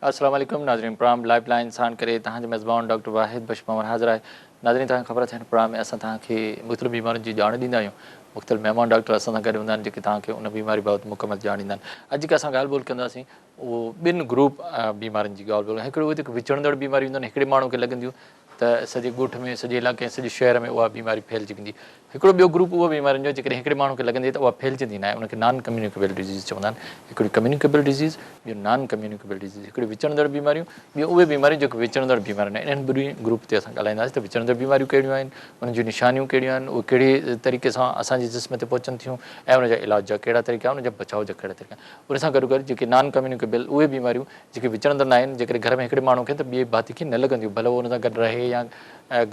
السلام عليڪم ناظرين پروگرام لائف لائن ساڻ ڪري توهان جو ميزبان ڊاڪٽر واحد بخش پنهور حاضر آهي ناظرين توهان کي خبر اٿئي هن پروگرام ۾ اسان توهان کي مختلف بيمارين جي ڄاڻ ڏيندا آهيون مختلف مهمان ڊاڪٽر اسان سان گڏ هوندا آهن جيڪي توهان کي ان بيماري بابت مڪمل ڄاڻ ڏيندا آهن اڄ جيڪا اسان ڳالهه ٻولهه ڪنداسين اهو ٻن گروپ بيمارين جي ڳالهه ٻولهه هڪڙو اهي جيڪي وچڙندڙ بيماريون هونديون آهن هڪڙي ماڻهو کي لڳنديون ته سڄي ڳوٺ ۾ سڄي علائقي ۽ سڄي شهر ۾ اها بيماري ڦهلجي ويندي. هڪڙو ٻيو گروپ اهو بيمارين جو جيڪڏهن هڪڙي ماڻهو کي لڳندي ته اها ڦهلجندي ناهي ان کي نان ڪميونيڪيبل ڊزيز چوندا آهن. هڪڙي ڪميونيڪيبل ڊزيز ٻيو نان ڪميونيڪيبل ڊزيز هڪڙي وچڙندڙ بيماريون ٻيون اهي بيماريون جيڪي وچڙندڙ بيماريون ناهن. انهن ٻنهي گروپ تي اسان ڳالهائينداسين ته وچڙندڙ بيماريون ڪهڙيون آهن انهن جون نشانيون ڪهڙيون آهن اهي ڪهڙي طريقي سان اسان جي جسم تي پهچن ٿيون ۽ ان جا علاج جا ڪهڙا طريقا آهن ان جا بچاء جا ڪهڙا طريقا آهن ان سان گڏوگڏ جيڪي نان ڪميونيڪيبل اهي بيماريون جيڪي وچڙندڙ ناهن، جيڪڏهن گهر ۾ هڪڙي ماڻهو کي ته ٻئي ڀاتي کي نه لڳنديون، ڀل اهو ان سان گڏ رهي يا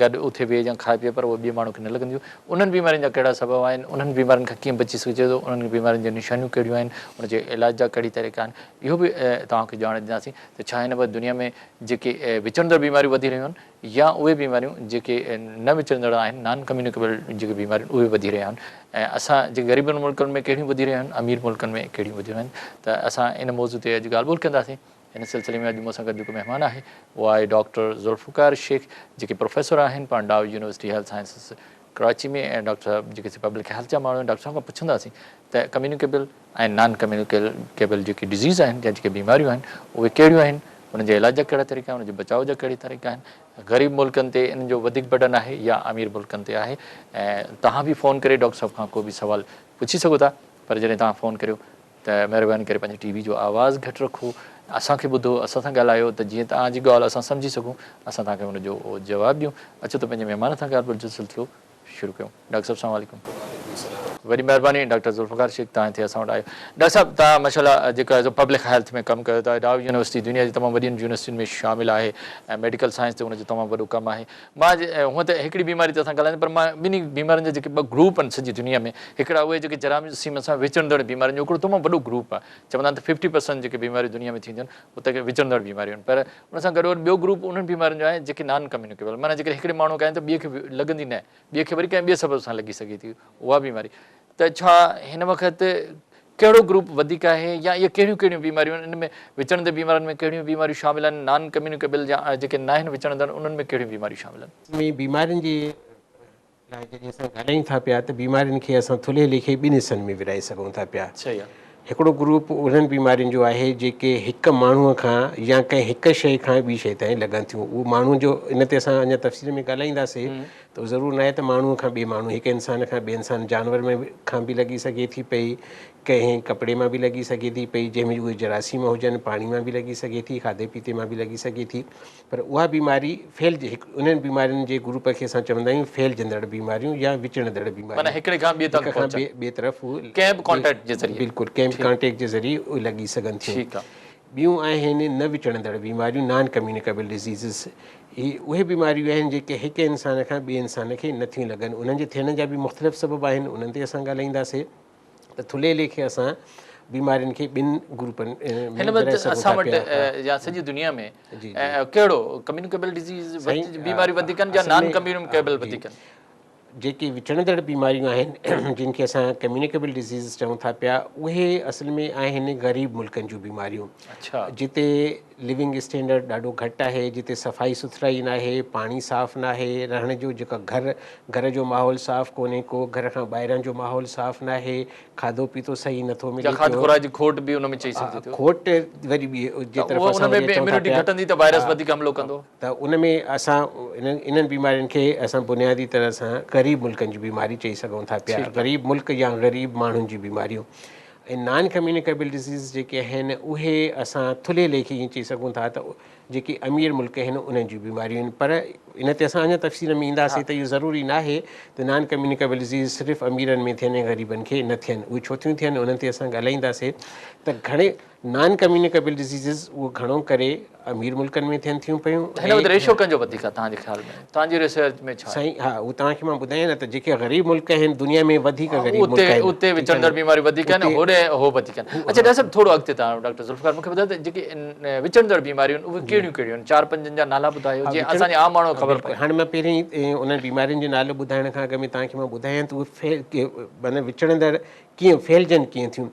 گڏ اٿي ويهي يا کائي پيئي پر اهو ٻئي ماڻهو کي نه لڳنديون. انهن بيمارين جا ڪهڙا سبب آهن، انهن بيمارين کان ڪيئن بچي سگهجي ٿو، انهن بيمارين جون نشانيون ڪهڙيون آهن، ان جي علاج جا ڪهڙي طريقا آهن، اهو به توهان کي ڄاڻ ڏينداسين ته ڇا هن وقت دنيا ۾ جيڪي وچڙندڙ بيماريون وڌي رهيون آهن يا اهي بيماريون جيڪي نه وچڙندڙ آهن، نان ڪميونيڪيبل جيڪي بيماريون اهي وڌي رهيون آهن ۽ اسان جي غريبن ملڪن ۾ ڪهڙيون وڌي رهيون آهن، امير ملڪن ۾ ڪهڙيون وڌيون آهن ته اسان ان موضوع تي اڄ ڳالهه ٻولهه ڪنداسين. ان سلسلي ۾ اڄ مون سان گڏ جيڪو مهمان آهي اهو آهي ڊاڪٽر ذوالفقار شيخ جيڪي پروفيسر آهن پاڻ Dow university health sciences Karachi ۾ ۽ doctor صاحب جيڪي سي پبلڪ هيلٿ جا ماڻهو آهن ڊاڪٽر صاحب کان پڇنداسين ته ڪميونيڪيبل ۽ نان ڪميونيڪيبل جيڪي ڊزيز آهن يا جيڪي بيماريون آهن اهي ڪهڙيون آهن انهن جي علاج جا ڪهڙا طريقا آهن ان جي بچاء جا ڪهڙي طريقا آهن غريب ملڪن تي انهن جو وڌيڪ برڊن آهي يا امير ملڪن تي آهي ۽ توهان به فون ڪري ڊاڪٽر صاحب کان ڪو به سوال پڇي سگهو ٿا پر جڏهن توهان فون ڪريو ته مهرباني ڪري پنهنجي ٽي وي جو آواز گهٽ رکو اسان کي ٻڌو اسان سان ڳالهايو ته جيئن توهان جي ڳالهه اسان سمجهي سگهون اسان توهان کي ان جو جواب ڏيون اچو ته پنهنجي مهمان سان ڳالهه ٻولهه جو سلسلو شروع ڪيون ڊاڪٽر صاحب السلام عليڪم. وعليڪم السلام. وڏي مهرباني ڊاڪٽر ذوالفقار شيخ توهان هتي اسان وٽ آيو. ڊاڪٽر صاحب توهان ماشاء الله جيڪو آهي سو پبلڪ هيلٿ ۾ ڪم ڪيو ٿا ڊائو يونيورسٽي دنيا جي تمام وڏين يونيورسٽين ۾ شامل آهي ۽ ميڊيڪل سائنس تي ان جو تمام وڏو ڪم آهي مان هونء ته هڪڙي بيماري تي اسان ڳالهائيندا پر مان ٻنهي بيمارين جا جيڪي ٻه گروپ آهن سڄي دنيا ۾ هڪڙا اهي جيڪي جراثيم سان وچڙندڙ بيمارين جو هڪڙو تمام وڏو گروپ آهي چوندا آهن ته ففٽي پرسنٽ جيڪي بيماريون دنيا ۾ ٿينديون آهن اهي وچڙندڙ بيماريون آهن پر ان سان گڏوگڏ ٻيو گروپ انهن بيمارين جو آهي جيڪي نان ڪميونيڪيبل معنيٰ جيڪڏهن هڪڙي ماڻهو کي آهن ته ٻئي کي لڳندي نه ٻئي کي وري ڪنهن ٻئي سبب سان لڳي سگهي ٿي اها بيماري ته ڇا هن وقت ڪهڙو گروپ وڌيڪ آهي يا اهي ڪهڙيون ڪهڙيون بيماريون آهن ان ۾ وچڙندڙ بيمارين ۾ ڪهڙيون بيماريون شامل آهن نان ڪميونيڪيبل يا جيڪي ناهن وچڙندڙ انهن ۾ ڪهڙيون بيماريون شامل آهن؟ ۾ بيمارين جي لاء جڏهن اسان ڳالهايون ٿا پيا ته بيمارين کي اسان ٿلهي ليکي ٻن حصن ۾ ورهائي سگهون ٿا پيا. صحيح آهي. هڪڙو گروپ انهن بيمارين جو آهي جيڪي هڪ ماڻهوء کان يا ڪنهن هڪ شيء کان ٻي شيء تائين لڳن ٿيون. اهو ماڻهوء جو ان تي اسان اڃا تفصيل ۾ ڳالهائينداسين ته ضرور ناهي ته ماڻهوء کان ٻئي ماڻهو، هڪ انسان کان ٻئي انسان، جانور ۾ کان به لڳي سگهي ٿي پئي، ڪنهن ڪپڙي مان به لڳي سگهي ٿي پئي جنهن ۾ اهي جراثيم هجن، پاڻي مان به لڳي سگهي ٿي، کاڌي پيتي مان به لڳي سگهي ٿي. پر اها بيماري ڦهلجي هڪ انهن بيمارين جي گروپ کي اسان چوندا آهيون ڦهلجندڙ بيماريون يا وچڙندڙ بيماريون. معنيٰ هڪڙي کان ٻئي تائين هڪ کان پهچن. ٻئي طرف هو ڪنهن به ڪانٽيڪٽ جي ذريعي. بلڪل ڪنهن به ڪانٽيڪٽ جي ذريعي اهي لڳي سگهن ٿيون. ٺيڪ آ. ٻيون آهن نه وچڙندڙ بيماريون نان ڪميونيڪيبل ڊزيزز هي اهي بيماريون آهن جيڪي هڪ انسان کان ٻئي انسان کي نه ٿيون لڳن انهن جي ٿيڻ جا به مختلف سبب آهن انهن تي اسان ڳالهائينداسين. ته ٿلهي ليکي اسان بيمارين کي ٻن گروپن ۾ هن وقت ورهائي سگهون اسان ٿا وٽ پيا. يا سڄي دنيا ۾ جي جي ڪهڙو ڪميونيڪيبل ڊزيز سائين بيماريون وڌيڪ آهن يا اصل نان ۾ ڪميونيڪيبل جي وڌيڪ آهن؟ جيڪي وچڙندڙ بيماريون آهن جن کي اسان ڪميونيڪيبل ڊزيز چئون ٿا پيا اهي اصل ۾ آهن غريب ملڪن جون بيماريون جتي لونگ اسٽينڊرڊ ڏاڍو گهٽ آهي، جتي صفائي سٿرائي ناهي، پاڻي صاف ناهي، رهڻ جو جيڪا گهر گهر جو ماحول صاف ڪونهي ڪو، گهر کان ٻاهران جو ماحول صاف ناهي، کاڌو پيتو صحيح نٿو يا ملي کاڌ پيو. خوراڪ جي کوٽ به ان ۾ چئي سگهجي ٿو. کوٽ وري ٻي جي ته طرف اهو اسان ان ۾ وري به اچون ٿا اميونٽي پيا گهٽندي ته وائرس وڌيڪ حملو ڪندو. ته ان ۾ اسان انهن انهن بيمارين کي اسان بنيادي طرح سان غريب ملڪن جي بيماري چئي سگهون ٿا پيا، غريب ملڪ يا غريب ماڻهن جون بيماريون. ۽ نان ڪميونيڪيبل ڊزيز جيڪي آهن اهي اسان ٿلهي ليکي ائين چئي سگهون ٿا ته جيڪي امير ملڪ آهن انهن جون بيماريون آهن پر ان تي اسان اڃا تفصيل ۾ اينداسين ته اهو ضروري ناهي ته نان ڪميونيڪيبل ڊزيز صرف اميرن ۾ ٿين ۽ غريبن کي نه ٿين اهي ڇو ٿيون ٿين انهن تي اسان ڳالهائينداسين ته گهڻي نان ڪميونيڪيبل ڊزيزز اهو گهڻو ڪري امير ملڪن ۾ ٿين ٿيون پيون هن وقت ۽ ريشو ڪنهن جو وڌيڪ آهي توهان جي خيال ۾ توهان جي ريسرچ ۾ ڇا آهي؟ سائين ها اهو توهان کي مان ٻڌايان نه ته جيڪي غريب ملڪ آهن دنيا ۾ وڌيڪ غريب ملڪ اتي آهن اتي ٺيڪ آهي وچڙندڙ نه بيماريون وڌيڪ آهن اتي هوڏي هو وڌيڪ آهن اڇا ڊاڪٽر صاحب ٿورو اڳتي توهان ڊاڪٽر ذوالفقار مون کي ٻڌايو ته جيڪي وچڙندڙ بيماريون آهن اهي ڪهڙيون ڪهڙيون آهن چار پنجن جا نالا ٻڌايو ها جيئن وچڙ اسان جي عام ماڻهو کي ها خبر بلڪل پئي. هاڻي مان پهرين انهن بيمارين جو نالو ٻڌائڻ کان اڳ ۾ توهان کي مان ٻڌايان ته اهي معنيٰ وچڙندڙ ڪيئن ڦهلجن ڪيئن ٿيون.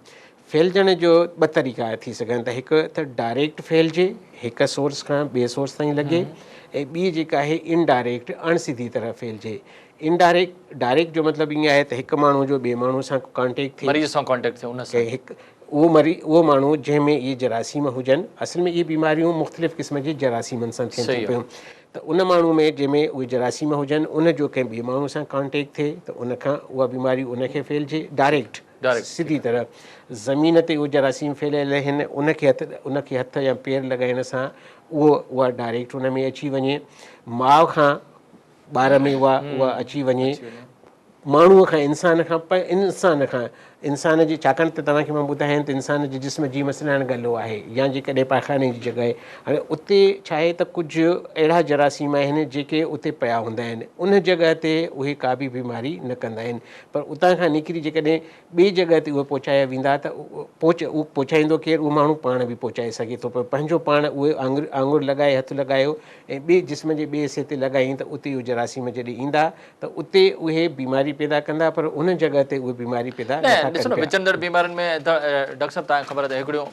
ڦهلجڻ جو ٻه طريقا ٿي سگهن ٿا هڪ ته ڊائريڪٽ ڦهلجي هڪ سورس کان ٻئي سورس تائين لڳي ۽ ٻي جيڪا آهي انڊائريڪٽ اڻ سڌي طرح ڦهلجي. انڊائريڪٽ ڊائريڪٽ جو مطلب ائين آهي ته هڪ ماڻهو جو ٻئي ماڻهو سان ڪانٽيڪٽ ٿئي مريض سان ڪانٽيڪٽ ٿئي ان سان هڪ اهو مريض اهو ماڻهو جنهن ۾ اهي جراثيم هجن اصل ۾ اهي بيماريون مختلف قسم جي جراثيمن سان ٿين ٿيون پيون ته ان ماڻهو ۾ جنهن ۾ اهي جراثيم هجن ان جو ڪنهن ٻئي ماڻهو سان ڪانٽيڪٽ ٿئي ته ان کان اها بيماري ان کي ڦهلجي ڊائريڪٽ سڌي طرح زمين تي اهي جراثيم ڦهليل آهن ان کي هٿ ان کي هٿ يا پير لڳائڻ سان اهو اها ڊائريڪٽ ان ۾ اچي وڃي ماء کان ٻار ۾ اها اها اچي وڃي ماڻهوء کان انسان کان پر انسان کان انسان جي ڇاڪاڻ ته توهان کي مان ٻڌايان ته انسان جي جسم جي مثلاً گلو آهي يا جيڪڏهن پائخاني جي جڳهه آهي هاڻي اتي ڇا آهي ته ڪجهه اهڙا جراثيم آهن جيڪي اتي پيا هوندا آهن ان جڳهه تي اهي ڪا به بيماري نه ڪندا آهن پر اتان کان نڪري جيڪڏهن ٻي جڳهه تي اهي پهچايا ويندا ته پهچ اهو پهچائيندو ڪير اهو ماڻهو پاڻ به پهچائي سگهي ٿو پر پنهنجو پاڻ اهي آڱر آڱر لڳائي هٿ لڳايو ۽ ٻئي جسم جي ٻئي حصي تي لڳائين ته اتي اهي جراثيم جڏهن ايندا ته اتي اهي بيماري پيدا ڪندا پر ان جڳهه تي اهي بيماري پيدا نه نٿا ڏسو ڪن نه پيا. وچندڙ بيمارين ۾ ته ڊاڪٽر صاحب توهان کي خبر آهي ته هڪڙيون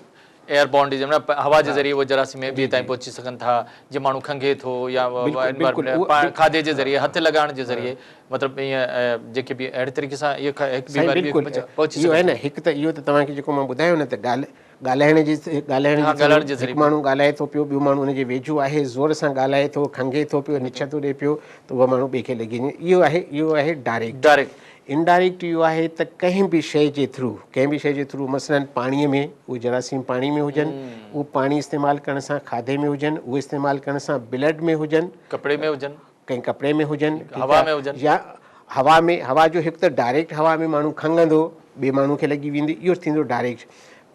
ايئر بورن ڊزيز معنيٰ هوا جي ذريعي اهي جراثيم ٻئي تائين پهچي سگهن ٿا جيئن ماڻهو کنگهي ٿو يا پاڻ کاڌي جي ذريعي هٿ لڳائڻ جي ذريعي مطلب ائين جيڪي به اهڙي طريقي سان اهي هڪ بيماري ٻئي کي پهچي اهو آهي نه هڪ ته اهو ته توهان کي جيڪو مان ٻڌايو نه ته ڳالهه ڳالهائڻ جي ڳالهائڻ جي ٿرو هڪ ماڻهو ڳالهائي ٿو پيو ٻيو ماڻهو ان جي ويجهو آهي زور سان ڳالهائي ٿو کنگهي ٿو پيو نڇ ٿو ڏي پيو ته اهو ماڻهو ٻئي کي لڳي وڃي اهو آهي اهو آهي ڊائريڪٽ انڊائريڪٽ اهو آهي ته ڪنهن به شيء جي ٿرو ڪنهن به شيء جي ٿرو مثلاً پاڻي ۾ اهي جراثيم پاڻي ۾ هجن اهو پاڻي استعمال ڪرڻ سان کاڌي ۾ هجن اهو استعمال ڪرڻ سان بلڊ ۾ هجن ڪپڙي ۾ هجن ڪنهن ڪپڙي ۾ هجن هوا ۾ هجن يا هوا ۾ هوا جو هڪ ته ڊائريڪٽ هوا ۾ ماڻهو کنگهندو ٻئي ماڻهو کي لڳي ويندي اهو ٿيندو ڊائريڪٽ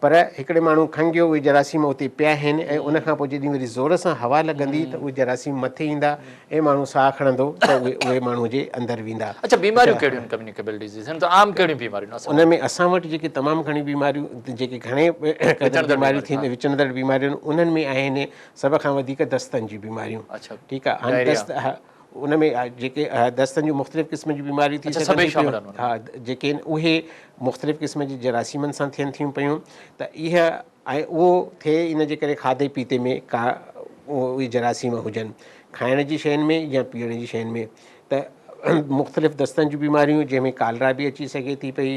پر هڪڙي ماڻهو کنگهيو اهي جراثيم اتي پيا آهن ۽ ان کان پوء جڏهن وري زور سان هوا لڳندي ته اهي جراثيم مٿي ايندا ۽ ماڻهو ساهه کڻندو ته اهي اهي ماڻهو جي اندر ويندا. اڇا بيماريون ڪهڙيون آهن ڪميونيڪيبل ڊزيز آهن ته عام ڪهڙيون بيماريون آهن ان ۾ اسان وٽ جيڪي تمام گهڻيون بيماريون جيڪي گهڻي قدر بيماريون ٿين وچڙندڙ بيماريون انهن ۾ آهن سڀ کان وڌيڪ دستن جون بيماريون ٺيڪ آهي هاڻي دست ان ۾ جيڪي دستن جون مختلف قسم جون بيماريون ٿي سگهن ٿيون پيون ها جيڪي آهن اهي مختلف قسم جي جراثيمن سان ٿين ٿيون پيون ته اها ۽ اهو ٿئي ان جي ڪري کاڌي پيتي ۾ ڪا اهي جراثيم هجن کائڻ جي شين ۾ يا پيئڻ جي شين ۾ ته مختلف دستن جون بيماريون جنهن ۾ ڪالرا به اچي سگهي ٿي پئي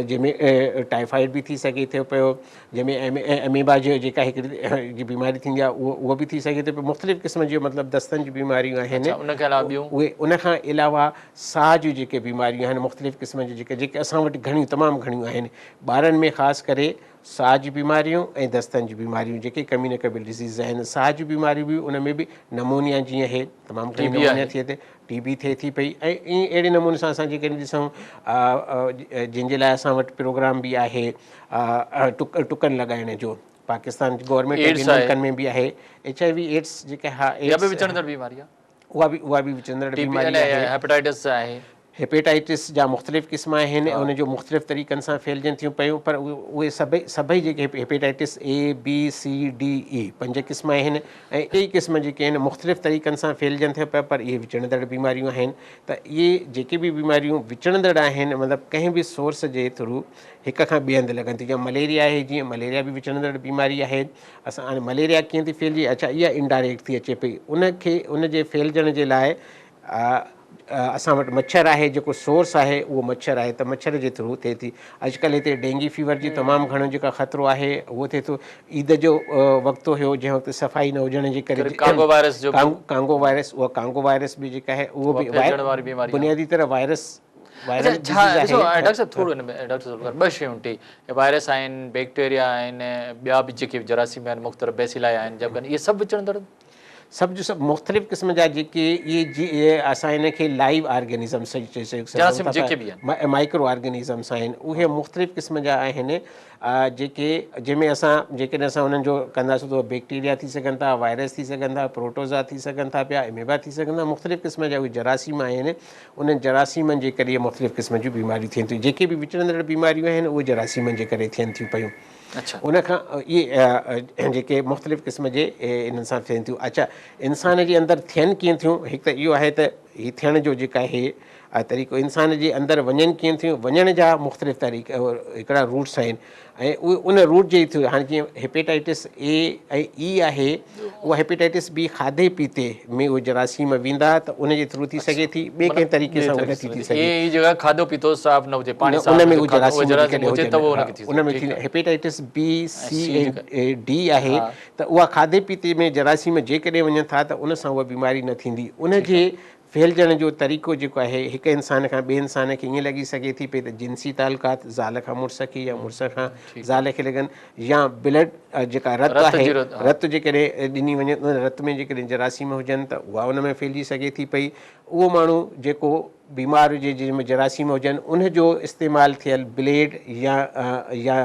جنهن ۾ ٽائيفائيڊ به ٿي سگهي ٿو پيو جنهن ۾ اميبا جي جيڪا هڪڙي جي بيماري ٿيندي آهي اهو اهو به ٿي سگهي ٿو پيو مختلف قسم جون مطلب دستن جون بيماريون آهن ان کان علاوه ٻيون اهي ان کان علاوه ساهه جون جيڪي بيماريون آهن مختلف قسم جون جيڪي جيڪي اسان وٽ گهڻيون تمام گهڻيون آهن ٻارن ۾ خاص ڪري ساهه جون بيماريون ۽ دستن جون بيماريون جيڪي ڪميونيڪيبل ڊزيز آهن ساهه جون بيماريون به ان ۾ به نمونيا جيئن اهي تمام گهڻي نمونيا ٿئي ٿي ٽي بي ٿئي ٿي پئي ۽ ائين اهڙي نموني سان اسان جيڪڏهن ڏسون جنهن جي لاء اسان وٽ پروگرام به آهي ٽڪن لڳائڻ جو پاڪستان جي گورنمينٽ ۽ ٻين ملڪن ۾ به آهي ايڇ I V AIDS جيڪا ها اها به وچڙندڙ بيماري آهي اها به اها به وچڙندڙ بيماري آهي هيپاٽائٽس آهي هيپيٽائٽس جا مختلف قسم آهن ۽ ان جو مختلف طريقن سان ڦهلجن ٿيون پيون پر اهي سڀئي سڀئي جيڪي hepatitis A B C D E پنج قسم آهن ۽ اهي قسم جيڪي آهن مختلف طريقن سان ڦهلجن ٿيون پيا پر اهي وچڙندڙ بيماريون آهن ته اهي جيڪي به بيماريون وچڙندڙ آهن مطلب ڪنهن به سورس جي ٿرو هڪ کان ٻئي هنڌ لڳن ٿيون جيئن مليريا آهي جيئن مليريا به وچڙندڙ بيماري آهي اسان هاڻي مليريا ڪيئن ٿي ڦهلجي اڇا اها انڊائريڪٽ ٿي اچي پئي ان کي ان جي ڦهلجڻ جي لاء اسان وٽ مڇر آهي جيڪو سورس آهي اهو مڇر آهي ته مڇر جي ٿرو ٿئي ٿي اڄڪلهه هتي ڊينگي فيور جي تمام گهڻو جيڪا خطرو آهي اهو ٿئي ٿو عيد جو وقت هيو جنهن وقت صفائي نه هجڻ جي ڪري ڪانگو وائرس جو ڪانگو وائرس اها ڪانگو وائرس به جيڪا آهي اهو به بنيادي طرح وائرس وائرل ڊزيز آهي ڊاڪٽر صاحب ٿورو ان ۾ ڊاڪٽر صاحب ٻه شيون ٽي وائرس آهن بيڪٽيريا آهن ٻيا به جيڪي جراثيم آهن مختلف بيسيلائي آهن جب اهي سڀ وچڙندڙ سڀ جو سڀ مختلف قسم جا جيڪي اهي جي اسان هن کي لائيو آرگنزمس چئي سگهون ٿا مائڪرو آرگنزمس آهن اهي مختلف قسم جا آهن جيڪي جنهن ۾ اسان جيڪڏهن اسان انهن جو ڪنداسون ته بيڪٽيريا ٿي سگهن ٿا وائرس ٿي سگهن ٿا پروٽوزا ٿي سگهن ٿا پيا اميبا ٿي سگهن ٿا مختلف قسم جا اهي جراثيم آهن انهن جراثيمن جي ڪري مختلف قسم جون بيماريون ٿين ٿيون جيڪي به وچڙندڙ بيماريون آهن اهي جراثيمن جي ڪري ٿين ٿيون پيون ان کان اهي جيڪي مختلف قسم جي انهن سان ٿين ٿيون. اڇا انسان جي اندر ٿين ڪيئن ٿيون؟ هڪ ته اهو آهي ته هي ٿيڻ جو جيڪا آهي طريقو انسان جي اندر وڃن ڪيئن ٿيون وڃڻ جا مختلف طريقا هڪڙا روٽس آهن ۽ اهي ان روٽ جي ٿرو هاڻي جيئن هيپيٽائٽس اي ۽ اي آهي اها هيپيٽائٽس بي کاڌي پيتي ۾ اهي جراثيم ويندا ته ان جي ٿرو ٿي سگهي ٿي ٻي ڪنهن طريقي سان اها نٿي ٿي سگهي. اي اي جيڪا کاڌو پيتو صاف نه هجي پاڻي صاف نه هجي کاڌو اهي جراثيم هجي ته اهو ان کي ٿي سگهي ان ۾ ٿي هيپيٽائٽس بي سي ۽ ڊي آهي ته اها کاڌي پيتي ۾ جراثيم جيڪڏهن وڃن ٿا ته ان سان اها بيماري نه ٿيندي ان جي ڦهلجڻ جو طريقو جيڪو آهي هڪ انسان کان ٻئي انسان کي ائين لڳي سگهي ٿي پئي ته جنسي تعلقات زال کان مڙس کي يا مڙس کان زال کي لڳن يا بلڊ جيڪا رت آهي رت جيڪڏهن ڏني وڃي ان رت ۾ جيڪڏهن جراثيم هجن ته اها ان ۾ ڦهلجي سگهي ٿي پئي اهو ماڻهو جيڪو بيمار هجي جنهن ۾ جراثيم هجن ان جو استعمال ٿيل بليڊ يا يا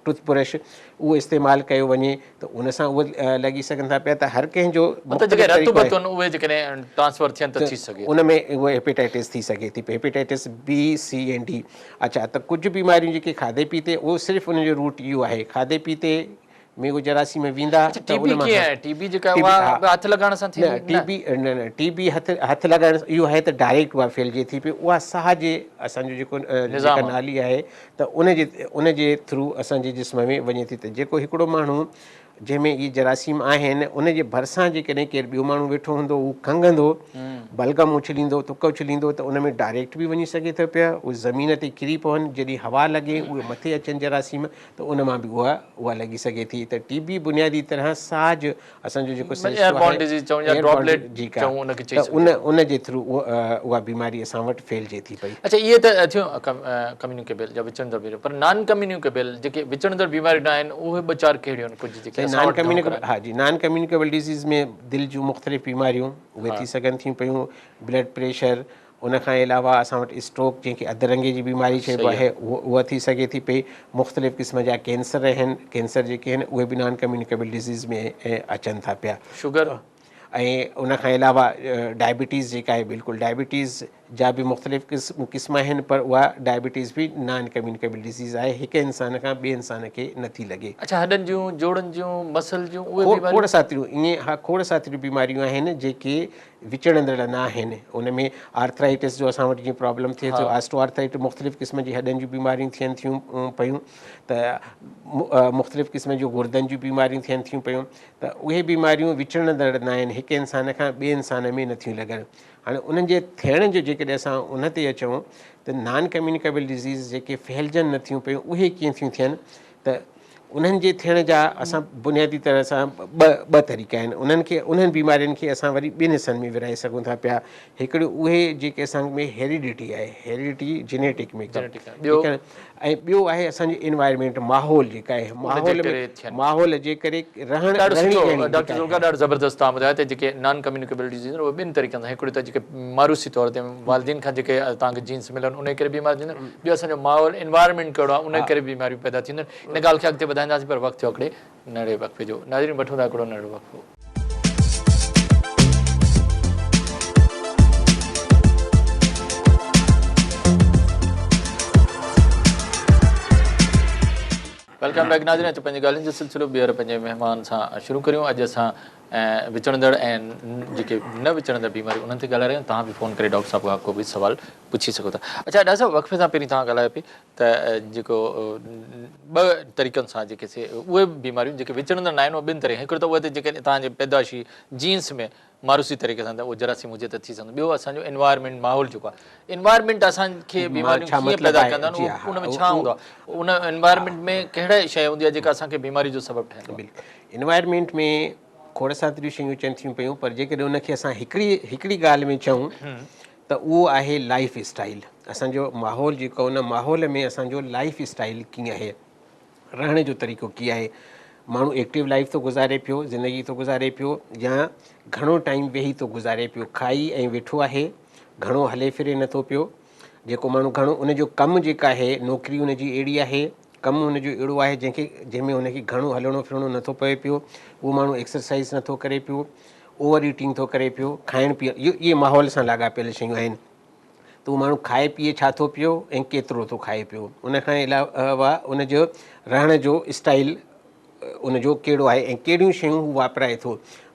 ٽوٿ برش اهو استعمال ڪيو وڃي ته ان سان اهي لڳي سگهن ٿا پيا ته هر ڪنهن جو مطلب جيڪي رت بت آهن اهي جيڪڏهن ٽرانسفر ٿين ته ٿي سگهي ان ۾ اهي هيپيٽائٽس ٿي سگهي ٿي هيپيٽائٽس بي سي ۽ ڊي اڇا ته ڪجهه بيماريون جيڪي کاڌي پيتي اهو صرف ان جو روٽ اهو آهي کاڌي پيتي ۾ اهي جراثيم ويندا اڇا ٽي بي ڪيئن آهي ٽي بي جيڪا اها هٿ لڳائڻ سان ٿيندي نه ٽي بي نه نه ٽي بي هٿ هٿ لڳائڻ اهو آهي ته ڊائريڪٽ اها ڦهلجي ٿي پئي اها ساهه جي اسان جو جيڪو جيڪا نالي آهي ته ان جي ان جي ٿرو اسان جي جسم ۾ وڃي ٿي ته جيڪو هڪڙو ماڻهو جنهن ۾ اهي جراثيم آهن ان جي ڀرسان جيڪڏهن ڪير ٻيو ماڻهو ويٺو هوندو هو کنگهندو بلغم اڇليندو ٿڪ اڇليندو ته ان ۾ ڊائريڪٽ به وڃي سگهي ٿو پيا اهي زمين تي ڪري پون جڏهن هوا لڳي اهي مٿي اچن جراثيم ته ان مان به اها اها لڳي سگهي ٿي ته ٽي بي بنيادي طرح ساهه جو اسان جو جيڪو سرشتو آهي ڊزيز چئون يا ڊراپليٽ چئون ان کي چئي سگهجي ته ان ان جي ٿرو اها بيماري اسان وٽ ڦهلجي ٿي پئي. اڇا اهي ته ٿيون ڪميونيڪيبل يا وچڙندڙ بيماريون پر نان ڪميونيڪيبل جيڪي وچڙندڙ بيماريون نه آهن اهي ٻه چار ڪهڙيون آهن ڪجهه جيڪي اسان وٽ گهڻو ڪري ها جي نان ڪميونيڪيبل ڊزيز ۾ دل جون مختلف بيماريون اهي ٿي سگهن ٿيون پيون بلڊ پريشر ان کان علاوه اسان وٽ اسٽروڪ جنهن کي اڌ رنگي جي بيماري چئبو آهي اها ٿي سگهي ٿي پئي مختلف قسم جا ڪينسر آهن ڪينسر جيڪي آهن اهي به نان ڪميونيڪيبل ڊزيز ۾ اچن ٿا پيا شگر ۽ ان کان علاوه ڊائبٽيز جيڪا آهي بلڪل ڊائبٽيز جا به مختلف قسم آهن پر اها ڊائبٽيز به نان ڪميونيڪيبل ڊزيز آهي هڪ انسان کان ٻئي انسان کي نٿي لڳي. اڇا هڏن جون جوڙن جون مسل جون اهي بيماريون کوڙ ساتريون ائين ها کوڙ ساتريون بيماريون آهن جيڪي وچڙندڙ نه آهن ان ۾ آرٿرائٽس جو اسان وٽ جيئن پرابلم ٿئي ٿو آسٽو آرٿرائٽس مختلف قسم جي هڏن جون بيماريون ٿين ٿيون پيون ته مختلف قسم جون گردن جون بيماريون ٿين ٿيون پيون ته اهي بيماريون وچڙندڙ نه آهن هڪ انسان کان ٻئي انسان ۾ نٿيون لڳن هاڻي انهن جي ٿيڻ جو جيڪڏهن اسان ان تي اچون ته نان ڪميونيڪيبل ڊزيز جيڪي ڦهلجن نٿيون پيون اهي ڪيئن ٿيون ٿين ته انهن جي ٿيڻ جا اسان بنيادي طرح سان ٻه ٻه طريقا آهن انهن کي انهن بيمارين کي اسان وري ٻن حصن ۾ ورهائي سگهون ٿا پيا هڪڙيون اهي جيڪي اسان ۾ هيريڊيٽي آهي هيريڊيٽي جينيٽڪ ميڪ اپ ۽ ٻيو آهي اسان جي انوائرمينٽ ماحول جيڪا آهي ماحول ۾ ماحول جي ڪري رهڻ ڏاڍو سٺو ڊاڪٽر ذوالفقار ڏاڍو زبردست توهان ٻڌايو ته جيڪي نان ڪميونيڪيبل ڊزيز آهن اهي ٻن طريقن سان هڪڙو ته جيڪي موروثي طور تي والدين کان جيڪي توهان کي جينس ملن انهي ڪري بيمار ٿيندن ٻيو اسان جو ماحول Environment ڪهڙو آهي ان ڪري به بيماريون پيدا ٿينديون آهن ان ڳالهه کي اڳتي وڌائينداسين پر وقت ٿيو هڪڙي ننڍڙي وقفي جو ناظرين وٺون ٿا هڪڙو ننڍڙو وقفو. Welcome back ناظرين اچو پنهنجي ڳالهين جو سلسلو ٻيهر پنهنجي مهمان سان شروع ڪريون اڄ اسان وچڙندڙ ۽ جيڪي نه وچڙندڙ بيماريون انهن تي ڳالهائي رهيا آهيون توهان به فون ڪري ڊاڪٽر صاحب کان ڪو به سوال پڇي سگهو ٿا. اڇا ڊاڪٽر صاحب وقفي سان پهرين توهان ڳالهايو پئي ته جيڪو ٻه طريقن سان جيڪي سي اهي بيماريون جيڪي وچڙندڙ نه آهن اهي ٻن طريقن هڪڙو ته اهي ته جيڪي توهان جي پيدائشي جينس ۾ موروثي طريقي سان ته اهو جراثيم هجي ته ٿي سگهندو ٻيو اسان جو انوائرمينٽ ماحول جيڪو آهي انوائرمينٽ اسان کي بيماريون ڪيئن پيدا ڪندا آهن ان ۾ ڇا هوندو آهي ان انوائرمينٽ ۾ ڪهڙي شيء هوندي آهي جيڪا اسان کي بيماري جو سبب ٺهندو آهي. انوائرمينٽ ۾ کوڙ ساتريون شيون اچن ٿيون پيون پر جيڪڏهن ان کي اسان هڪڙي هڪڙي ڳالهه ۾ چئون ته اهو آهي لائيف اسٽائيل اسان جو ماحول جيڪو ان ماحول ۾ اسان جو لائيف اسٽائيل ڪيئن آهي رهڻ جو طريقو ڪيئن آهي ماڻهو ايڪٽو لائيف ٿو گذاري پيو زندگي ٿو گذاري پيو يا گهڻو ٽائيم ويهي ٿو گذاري پيو کائي ۽ ويٺو آهي گهڻو هلي ڦري نٿو پيو جيڪو ماڻهو گهڻو ان جو ڪم جيڪا آهي نوڪري ان جي اهڙي آهي ڪم ان جو اهڙو آهي جنهن کي جنهن ۾ ان کي گهڻو هلڻو ڦرڻو نٿو پوي پيو اهو ماڻهو ايڪسرسائز نٿو ڪري پيو اوور ايٽنگ ٿو ڪري پيو، کائڻ پيئڻ اهو اهي ماحول سان لاڳاپيل شيون آهن ته اهو ماڻهو کائي پيئي ڇا ٿو پيو ۽ ڪيترو ٿو کائي پيو ان کان علاوه ان جو رهڻ جو اسٽائيل ان جو ڪهڙو آهي ۽ ڪهڙيون شيون هو واپرائي ٿو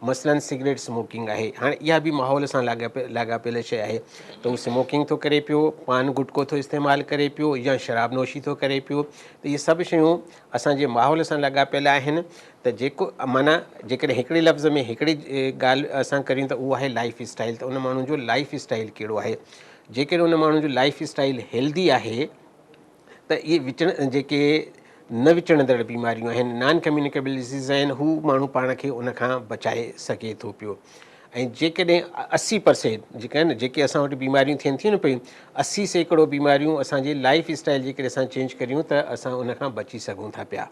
مثلاً سگريٽ سموڪنگ آهي هاڻي اها به ماحول سان لاڳاپيل شيء آهي ته هو سموڪنگ ٿو ڪري پيو پان گٽڪو ٿو استعمال ڪري پيو يا شراب نوشي ٿو ڪري پيو ته اهي سڀ شيون اسان جي ماحول سان لاڳاپيل آهن ته جيڪو معنيٰ جيڪڏهن هڪڙي لفظ ۾ هڪڙي ڳالهه اسان ڪريون ته اهو آهي لائف اسٽائل ته ان ماڻهو جو لائف اسٽائل ڪهڙو آهي جيڪڏهن ان ماڻهو جو لائف اسٽائل هيلدي آهي ته اهي وچڙ جيڪي نه وچڙندڙ بيماريون آهن نان ڪميونيڪيبل ڊزيز آهن هو ماڻهو پاڻ کي ان کان بچائي سگهي ٿو پيو ۽ جيڪڏهن 80% جيڪا آهن جيڪي اسان وٽ بيماريون ٿين ٿيون نه پيون 80% بيماريون اسان جي لائف اسٽائل جيڪڏهن اسان چينج ڪريون ته اسان ان کان بچي سگهون ٿا پيا.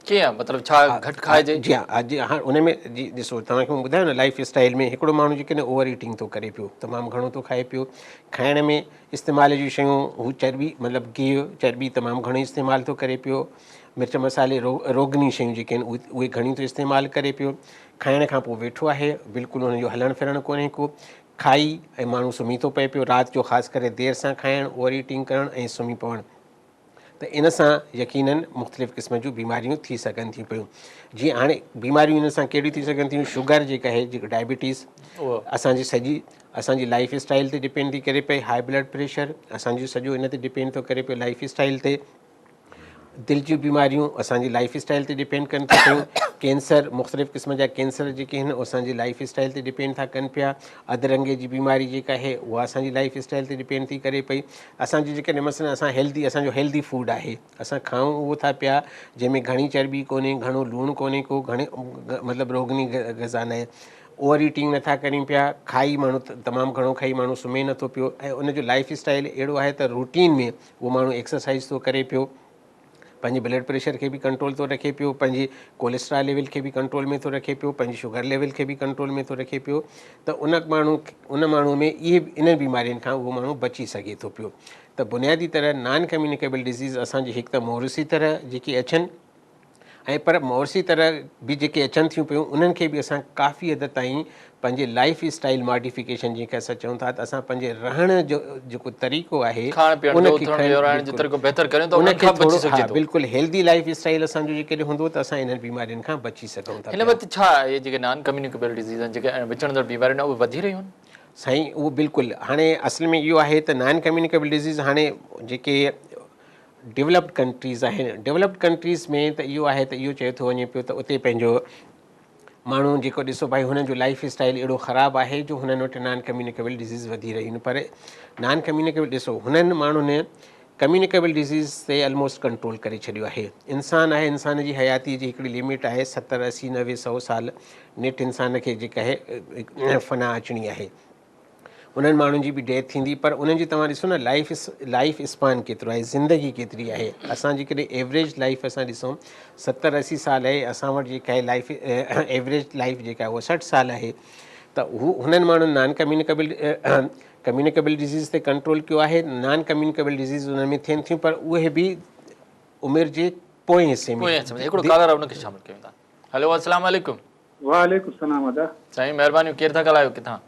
ڪيئن مطلب ڇا گهٽ کائجي؟ جي ها جي ها ان ۾ جي ڏسو توهان کي مون ٻڌايو نه لائف اسٽائل ۾ هڪڙو ماڻهو جيڪڏهن اوور ايٽنگ ٿو ڪري پيو تمام گهڻو ٿو کائي پيو کائڻ ۾ استعمال جون شيون هو چرٻي مطلب گيهه چرٻي تمام گهڻو استعمال ٿو ڪري پيو مرچ مصالحي روغني شيون جيڪي آهن اهي گهڻيون ٿو استعمال ڪري پيو کائڻ کان پوء ويٺو آهي بلڪل هن جو هلڻ ڦرڻ ڪونهي ڪو کائي ۽ ماڻهو سمهي ٿو پئي پيو رات جو خاص ڪري دير سان کائڻ اوور ايٽنگ ڪرڻ ۽ سمهي پوڻ ته ان سان يقينن مختلف قسم جون بيماريون ٿي سگهن ٿيون پيون جيئن هاڻي بيماريون ان سان ڪهڙيون ٿي سگهن ٿيون شگر جيڪا آهي جيڪا ڊائبٽيز اسان جي سڄي اسان جي لائف اسٽائل تي ڊپينڊ ٿي ڪري پئي هاء بلڊ پريشر اسان جو سڄو ان تي ڊپينڊ ٿو ڪري پيو لائف اسٽائل تي دل جون بيماريون اسان جي لائف اسٽائل تي ڊپينڊ ڪن ٿيون پيون ڪينسر مختلف قسم جا ڪينسر جيڪي آهن اسان جي لائف اسٽائل تي ڊپينڊ ٿا ڪن پيا اڌ رنگي جي بيماري جيڪا آهي اها اسان جي لائف اسٽائل تي ڊپينڊ ٿي ڪري پئي اسان جي جيڪڏهن مثلاً اسان هيلدي اسان جو هيلدي فوڊ آهي اسان کائون اهو ٿا پيا جنهن ۾ گهڻي چرٻي ڪونهي گهڻو لوڻ ڪونهي ڪو گهڻي مطلب روغني غذا ناهي اوور ايٽنگ نٿا ڪريون پيا کائي ماڻهو تمام گهڻو کائي ماڻهو سمهي نٿو پيو ۽ ان جو لائف اسٽائل اهڙو آهي ته روٽين ۾ اهو ماڻهو ايڪسرسائز ٿو ڪري پيو پنهنجي بلڊ پريشر کي به ڪنٽرول ٿو رکي پيو پنهنجي ڪوليسٽرال ليول کي به ڪنٽرول ۾ ٿو رکي پيو پنهنجي شگر ليول کي به ڪنٽرول ۾ ٿو رکي پيو ته ان ماڻهو ان ماڻهو ۾ اهي انهن بيمارين کان اهو ماڻهو بچي سگهي ٿو پيو ته بنيادي طرح نان ڪميونيڪيبل ڊزيز اسان جي هڪ ته موروثي طرح جيڪي اچن ۽ پر موروثي طرح به جيڪي اچن ٿيون پيون انهن کي به اسان ڪافي حد تائين پنهنجي لائف اسٽائل ماڊيفڪيشن جنهن کي اسان چئون ٿا ته اسان پنهنجي رهڻ جو جيڪو طريقو آهي کائڻ پيئڻ جو اٿڻ ويهڻ جو طريقو بهتر ڪريون ته انهن کان بچي سگهجي ٿو. بلڪل هيلدي لائف اسٽائل اسان جو جيڪڏهن هوندو ته اسان انهن بيمارين کان بچي سگهون ٿا. هن وقت ڇا اهي جيڪي نان ڪميونيڪيبل ڊزيز آهن جيڪي وچڙندڙ بيماريون آهن اهي وڌي رهيون آهن؟ سائين اهو بلڪل هاڻي اصل ۾ اهو آهي ته نان ڪميونيڪيبل ڊزيز هاڻي جيڪي ڊولپڊ ڪنٽريز آهن ڊولپڊ ڪنٽريز ۾ ته اهو آهي ته اهو چيو ٿو وڃي پيو ته اتي پنهنجو ماڻهو جيڪو ڏسو ڀائي هنن جو لائف اسٽائل اهڙو خراب آهي جو هنن وٽ نان ڪميونيڪيبل ڊزيز وڌي رهيون آهن پر نان ڪميونيڪيبل ڏسو هنن ماڻهن ڪميونيڪيبل ڊزيز تي الموسٽ ڪنٽرول ڪري ڇڏيو آهي انسان آهي انسان جي حياتي جي هڪڙي لمٽ آهي 70 80 90 100 سال نيٺ انسان کي جيڪا آهي فنا اچڻي آهي انهن ماڻهن جي به ڊيٿ ٿيندي پر انهن جي توهان ڏسو نه لائف لائف اسپان ڪيترو آهي زندگي ڪيتري آهي اسان جيڪڏهن ايوريج لائف اسان ڏسون 70 80 سال آهي اسان وٽ جيڪا آهي لائف ايوريج لائف جيڪا آهي اها 60 سال آهي ته هو هنن ماڻهن نان ڪميونيڪيبل ڪميونيڪيبل ڊزيز تي ڪنٽرول ڪيو آهي نان ڪميونيڪيبل ڊزيز انهن ۾ ٿين ٿيون پر اهي به عمر جي پوئين حصي ۾ پوئين حصي ۾ هڪڙو ڪالر ان کي شامل ڪيون ٿا هلو السلام عليڪم. وعليڪم السلام ادا. سائين مهربانيون ڪير ٿا ڳالهايو ڪٿان.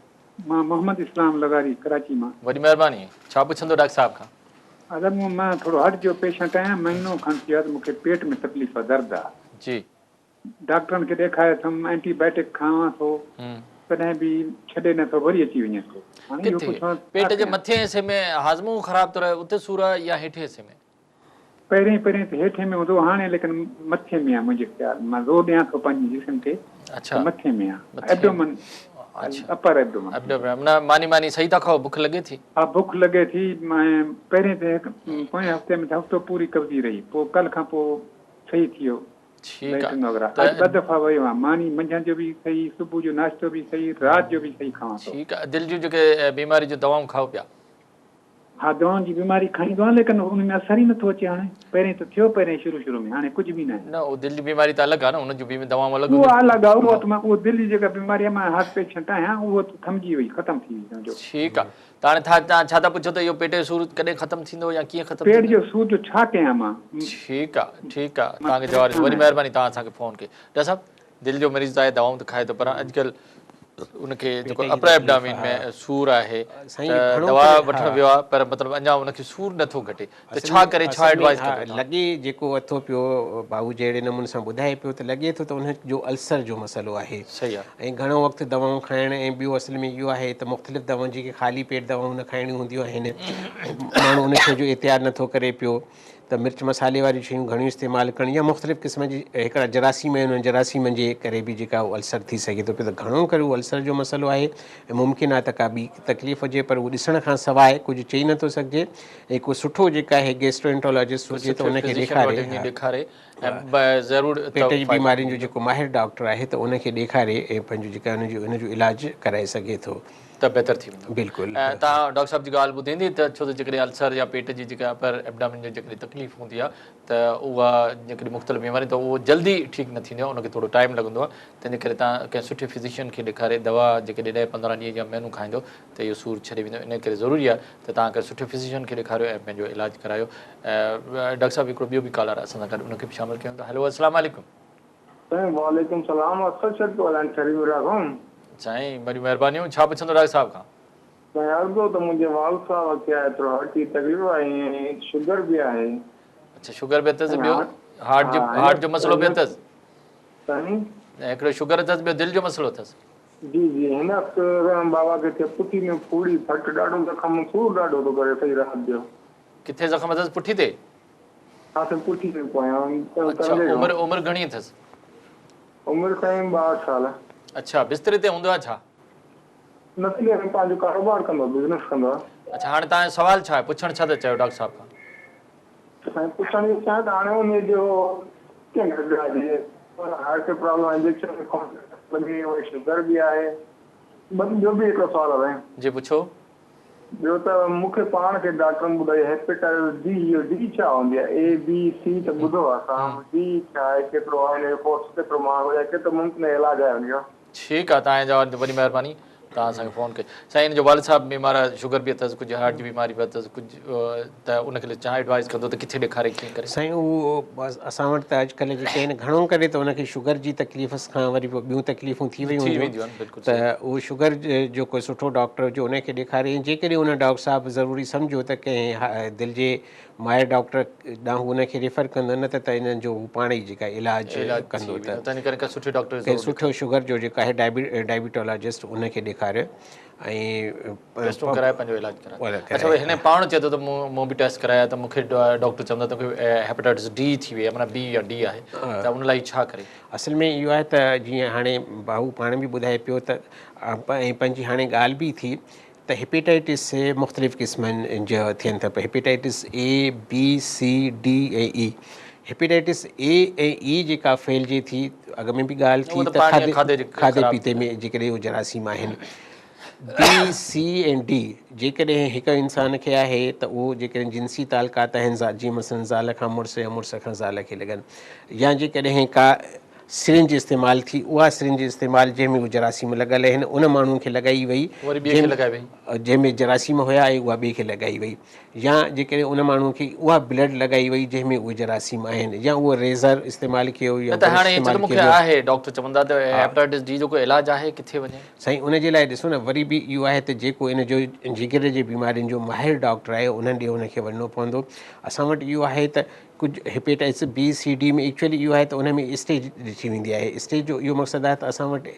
مان محمد اسلام لغاري ڪراچي مان. وڏي مهرباني ڇا پڇندو ڊاڪٽر صاحب کان. ادا مان ٿورو هارٽ جو پيشنٽ آهيان مهينو کن ٿي ويو آهي ته مونکي پيٽ ۾ تڪليف آهي درد آهي. جي. ڊاڪٽرن کي ڏيکاريو اٿم اينٽي بائيٽڪ کاوان ٿو تڏهن به ڇڏي نه ٿو وري اچي وڃي ٿو هاڻي اهو ڪٿي پڇان ته ڇا پيٽ جي ڪيان. مٿين حصي ۾ هاضمو خراب ٿو رهي اتي سور آهي يا هيٺين حصي ۾. پهرين پهرين ته هيٺين ۾ هوندو هو هاڻي ليڪن مٿي ۾ آ منهنجي خيال مان زور ڏيان ٿو پنهنجي جسم تي ته مٿي ۾ آ ايبڊومن اپر ايبڊومن ايبڊومن معنيٰ ماني ماني صحيح ٿا کائو بک لڳي ٿي؟ ها بک لڳي ٿي ۽ پهرين ته هڪ پوئين هفتي ۾ ته هفتو پوري قبضي رهي پوء ڪلهه کان پوء صحيح ٿي ويو ليٽرين وغيره اڄ ٻه دفعا ويو آهيان ماني منجهند جو به صحيح صبح جو ناشتو به صحيح رات جو به صحيح کاوان ٿو. ٺيڪ آ دل جون جيڪي بيماري جون دوائون کائو پيا. ها دوائن جي بيماري کائيندو آهيان ليڪن ان ۾ اثر ئي نٿو اچي هاڻي پهرين ته ٿيو پهرين شروع شروع ۾ هاڻي ڪجهه به ناهي. نه اهو دل جي بيماري ته الڳ آهي نه ان جون به دوائون الڳ اهو هونديون. الڳ آهي اهو ته مان اهو دل جي جيڪا بيماري آهي مان هارٽ پيشنٽ آهيان اهو ته ٿمجي وئي ختم ٿي وئي سمجهو. ٺيڪ آهي ته هاڻي ٿا توهان ڇا ٿا پڇو ته اهو پيٽ جو سور ڪڏهن ختم ٿيندو يا ڪيئن ختم پيٽ جو سور جو ڇا ڪيان مان. ٺيڪ آهي ٺيڪ آهي توهان کي جواب ڏيندس وڏي مهرباني توهان اسان کي فون ڪئي ڊاڪٽر صاحب دل جو مريض ته آهي دوائون ته کائي ٿو پر اڄڪلهه. ان کي جيڪو اپر ايبڊامين ۾ سور آهي ته دوا وٺڻ ويو آهي پر مطلب اڃا ان کي سور نٿو گهٽي ته ڇا ڪري ڇا ايڊوائز ڪندو توهان؟ لڳي جيڪو اٿو پيو ڀائو جهڙي نموني سان ٻڌائي پيو ته لڳي ٿو ته ان جو السر جو مسئلو آهي صحيح آهي ۽ گهڻو وقت دوائون کائڻ ۽ ٻيو اصل ۾ اهو آهي ته مختلف دوائون جيڪي خالي پيٽ دوائون نه کائڻيون هونديون آهن ماڻهو ان شيء جو احتياط نٿو ڪري پيو ته مرچ مصالحي واريون شيون گهڻيون استعمال ڪرڻ يا مختلف قسم جي هڪڙا جراثيم آهن انهن جراثيمن جي ڪري به جيڪا اهو السر ٿي سگهي ٿو پيو ته گهڻو ڪري اهو السر جو مسئلو آهي ۽ ممڪن آهي ته ڪا ٻي تڪليف هجي پر اهو ڏسڻ کان سواء ڪجهه چئي نٿو سگهجي ۽ ڪو سٺو جيڪا آهي گيسٽروانٽالاجسٽ هجي ته ان کي ڏيکاري ضرور پيٽ جي بيمارين جو جيڪو ماهر ڊاڪٽر آهي ته ان کي ڏيکاري ۽ پنهنجو جيڪا ان جو علاج ڪرائي سگهي ٿو. ته بهتر ٿي ويندو. بلڪل. ۽ توهان ڊاڪٽر صاحب جي ڳالهه ٻڌيندي ته ڇو ته جيڪڏهن السر يا پيٽ جي جيڪا اپر ايبڊامين جي جيڪڏهن تڪليف هوندي آهي ته اها جيڪڏهن مختلف بيماري ته اهو جلدي ٺيڪ نه ٿيندي آهي ان کي ٿورو ٽائيم لڳندو آهي تنهن جي ڪري توهان ڪنهن سٺي فزيشن کي ڏيکاري دوا جيڪڏهن ڏهه پندرهن ڏينهن يا مهينو کائيندو ته اهو سور ڇڏي ويندو ان ڪري ضروري آهي ته توهان ڪنهن سٺي فزيشن کي ڏيکاريو ۽ پنهنجو علاج ڪرايو ڊاڪٽر صاحب هڪڙو ٻيو به ڪالر اسان سان گڏ ان کي به شامل ڪيون ٿا هيلو السلام عليڪم. سائين وعليڪم سلام اصل شرط پيو ڳالهايان ٺري ميرواھ کان. سائين وڏيون مهربانيون ڇا پڇندو ڊاڪٽر صاحب کان. سائين عرض هو ته منهنجي والد صاحب کي آهي ٿورو هارٽ جي تڪليف ۽ شگر به آهي. اڇا شگر به اٿس ٻيو هارٽ جو هارٽ جو مسئلو به اٿس. سائين هڪڙو شگر اٿس ٻيو دل جو مسئلو اٿس. جي جي هن وقت بابا کي ٿئي پٺي ۾ ڦوڙي ڦٽ ڏاڍو زخم سور ڏاڍو ٿو ڪري سڄي رات جو. ڪٿي زخم اٿس پٺي تي؟ ها سائين پٺي ۾ پويان. اڇا عمر عمر گهڻي اٿس؟ عمر سائين 62 سال. اڇا بستري تي هوندو آهي ڇا؟ نه سائين پنهنجو ڪاروبار ڪندو آهي بزنس ڪندو آهي. اڇا هاڻي توهان جو سوال ڇا آهي پڇڻ ڇا ٿا چاهيو ڊاڪٽر صاحب کان؟ سائين پڇڻ اهو چاهيان ته هاڻي انهي جو ڪيئن گهٽجي هارٽ جو پرابلم آهي انجيڪشن لڳي وري شگر به آهي ٻيو به هڪڙو سوال آهي سائين. جي پڇو. ٻيو ته مون کي پاڻ کي ڊاڪٽرن ٻڌائي هيپيٽائٽس ڊي اهو ڊي ڇا هوندي آهي اي بي سي ته ٻڌو آهي اسان ڊي ڇا آهي ڪيترو آهي ان جو ڪورس ڪيترو مهانگو يا ڪيترو ممڪن علاج آهي ان جو. ٺيڪ آ توهان جا وڏي مهرباني توهان اسان کي فون ڪئي سائين ان جو والد صاحب بيمار آهي شگر به اٿس ڪجهه هارٽ جي بيماري به اٿس ڪجهه ته ان کي ڇا ايڊوائز ڪندو ته ڪٿي ڏيکاري ڪيئن ڪري. سائين اهو اسان وٽ ته اڄڪلهه جيڪي آهن گهڻو ڪري ته ان کي شگر جي تڪليف کان وري پوء ٻيون تڪليفون ٿي ويون هونديون ته اهو شگر جو ڪو سٺو ڊاڪٽر هجي ان کي ڏيکاري ۽ جيڪڏهن ان ڊاڪٽر صاحب ضروري سمجهيو ته ڪنهن دل جي ماهر ڊاڪٽر ڏانهن ان کي ريفر ڪندو نه ته انهن جو هو پاڻ ئي جيڪا علاج ڪندو ته ڪنهن سٺو شگر جو جيڪو آهي ڊائبيٽالاجسٽ ان کي ڏيکاريو ۽ ٽيسٽون ڪرائي پنهنجو علاج ڪرائي اڇا هن پاڻ چئي ٿو ته مون به ٽيسٽ ڪرايا ته مون کي ڊاڪٽر چوندا ته هيپاٽائٽس ڊي ٿي وئي آهي معنيٰ بي يا ڊي آهي ته ان لاء ڇا ڪري. اصل ۾ اهو آهي ته جيئن هاڻي ڀائو پاڻ به ٻڌائي پيو ته ۽ پنهنجي هاڻي ڳالهه به ٿي ته هيپيٽائٽس مختلف قسمن جا ٿين ٿا پيا hepatitis A B C D ۽ E hepatitis A ۽ E جيڪا ڦهلجي ٿي اڳ ۾ به ڳالهه ٿي ته کاڌي پيتي ۾ جيڪڏهن اهي جراثيم آهن بي سي ۽ ڊي جيڪڏهن هڪ انسان کي آهي ته اهو جيڪڏهن جنسي تعلقات آهن جيئن مثلاً زال کان مڙس يا مڙس کان زال کي لڳن يا جيڪڏهن ڪا سرنج استعمال ٿي اها سرنج استعمال جنهن ۾ اهي جراثيم لڳل آهن ان ماڻهو کي لڳائي وئي جنهن ۾ جراثيم هيا ۽ اها ٻئي کي لڳائي وئي يا جيڪڏهن ان ماڻهو کي اها بلڊ لڳائي وئي جنهن ۾ اهي جراثيم آهن يا اهو ريزر استعمال ڪيو يا نه ته برش هاڻي ائين چئو ته استعمال مون کي ڪيو ويو. آهي ڊاڪٽر چوندا ته هيپاٽائٽس ڊي جو ڪو علاج آهي ڪٿي وڃي. سائين ان جي لاء ڏسو نه وري به اهو آهي ته جيڪو ان جو جگر جي بيمارين جو ماهر ڊاڪٽر آهي انهن ڏي ان کي وڃڻو پوندو اسان وٽ اهو آهي ته ڪجهه هيپيٽائٽس بي سي ڊي ۾ ايڪچوئلي اهو آهي ته ان ۾ اسٽيج ڏٺي ويندي آهي اسٽيج جو اهو مقصد آهي ته اسان وٽ